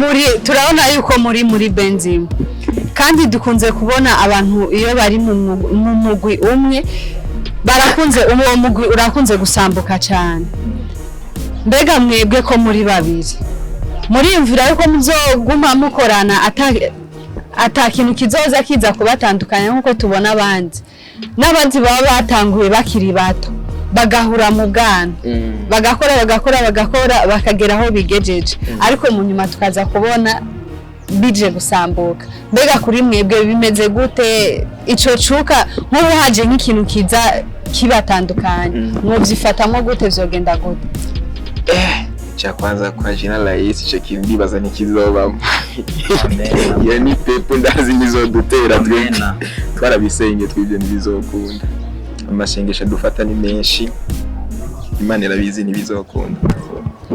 Muri turabona yuko muri benzima, kandi dukunze kubona abantu iyo bari mu mugwi umwe barakunze, uwo mugwi urakunze gusambuka cyane. Mbega mwebwe ko muri babiri, muriyumvira yuko muzoguma mukorana ata kintu kizoza kiza kubatandukanya, nk'uko tubona abandi n'abandi baba batanguye bakiri bato, bagahura mu bwana, bagakora, bagakora, bagakora, bakagera aho bigejeje, ariko mu nyuma tukaza kubona bije gusambuka? Mbega kuri mwebwe bimeze gute ico cuka? Nk'ubu haje nk'ikintu kiza kibatandukanya, mwovyifatamwo gute? Vyogenda gute? Cha kwanza, kwa jina la Yesu, ico kintu ndibaza ntikizobamo. Amen. Iyo ni pepo, ndazi ntizodutera twebwe. Amena. Twarabisenge twibyo, ntibizokunda. Amasengesho dufata ni menshi, Imana irabizi, ntibizokunda.